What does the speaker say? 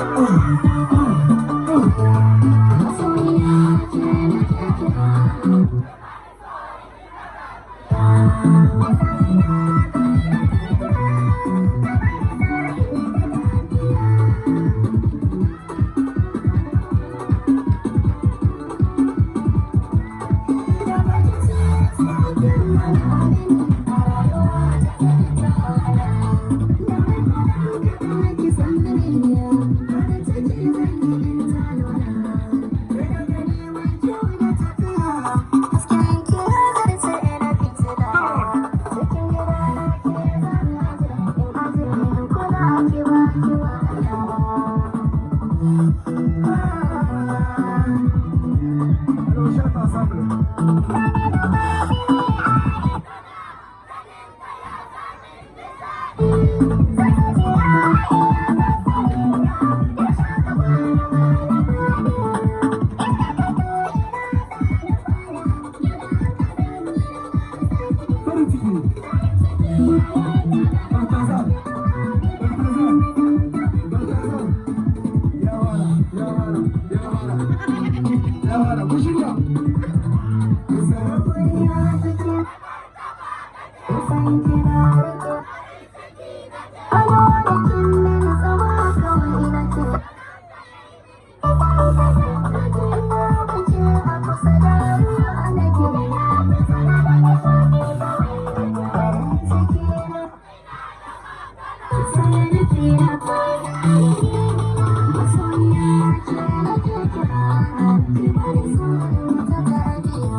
Alors, on chante ensemble. Farin ciki. Baltazar. Baltazar. Baltazar. Ya fara, ya fara, ya fara. Ya fara, ku shirya. Ku